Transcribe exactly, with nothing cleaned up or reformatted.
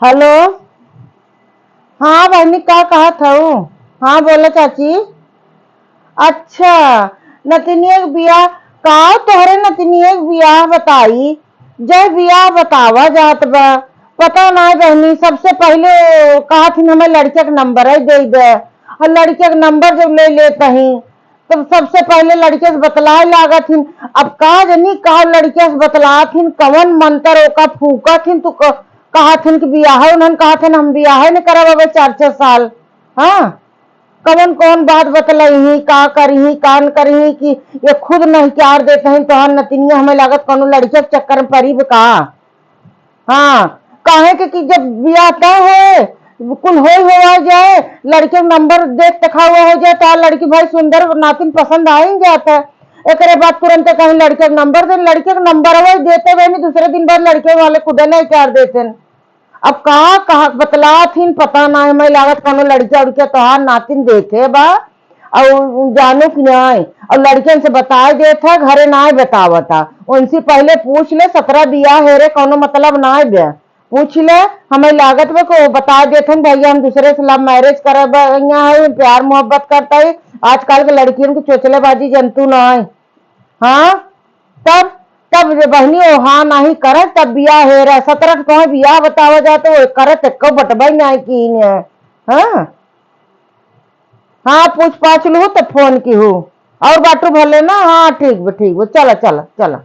हेलो। हाँ बहनी, का कहत हऊ? हाँ बोला चाची। अच्छा, नतिनिया के बियाह, का तोहरे नतिनिया के बियाह बताई? जय बियाह बतावा जात बा, पता नाय बहनी। सबसे पहिले कहत हिन हमें लड़के के नंबर है दे दे, और लड़के के नंबर जब ले लेत ही तब सबसे पहिले लड़के से बतलाए लागत हिन। अब का जनी का लड़के से बतलात हिन, कवन मंत्र ओका फूकत हिन, तू क-, कहत हिन कि बियाह उन्हन कहत हिन हम बियाह न करब अबे चार छह साल। हाँ, कवन कवन बात बतलही, का करही, का न करही कि ये खुद नहीं प्यार देत हैं, तोहार नतिनिया हमें लागत कौनो लड़के के चक्कर में परी बा का। हाँ, काहे के कि जब बियाह तय होए, कुल होई होआ जाए, लड़के के नंबर देख देखा हुआ हो जाए, तो लड़की भाई सुंदर नातिन पसंद आ ही जाता है। एकरे बाद तुरंत कहीं लड़के के नंबर दे, लड़के के नंबर वही देते हुए भी दूसरे दिन बाद लड़के वाले खुदे नहीं प्यार देते हैं। अब का कहा बतलात हिन, पता ना है, मैं लागत कोनो लड़किया उड़किया तोहार नातिन देखे बा और जानो कि नाय। और लड़कियन से बताए देत है, घरे नाय बतावता। उनसे पहले पूछ ले, सतरह बियाह है रे, कोनो मतलब नाय बे। पूछ ले, हमें लागत बा को बता देत हन, भैया हम दूसरे से लव मैरिज करब, यहाँ है प्यार मोहब्बत करता है। आजकल के लड़कियन की चोचलेबाजी जनतू नाय। हाँ, तब, तब जे बहनी ओ हाँ नाही करे, तब बियाह हेरे, सतरह के तोहे बियाह बतावा जात, ओ करे ते को बटबई नाही की ने। हाँ, हाँ, पूछ पाछ लू तो फोन की हूँ। और बाटू भले ना? हाँ, ठीक बा, ठीक बा, चला, चला, चला।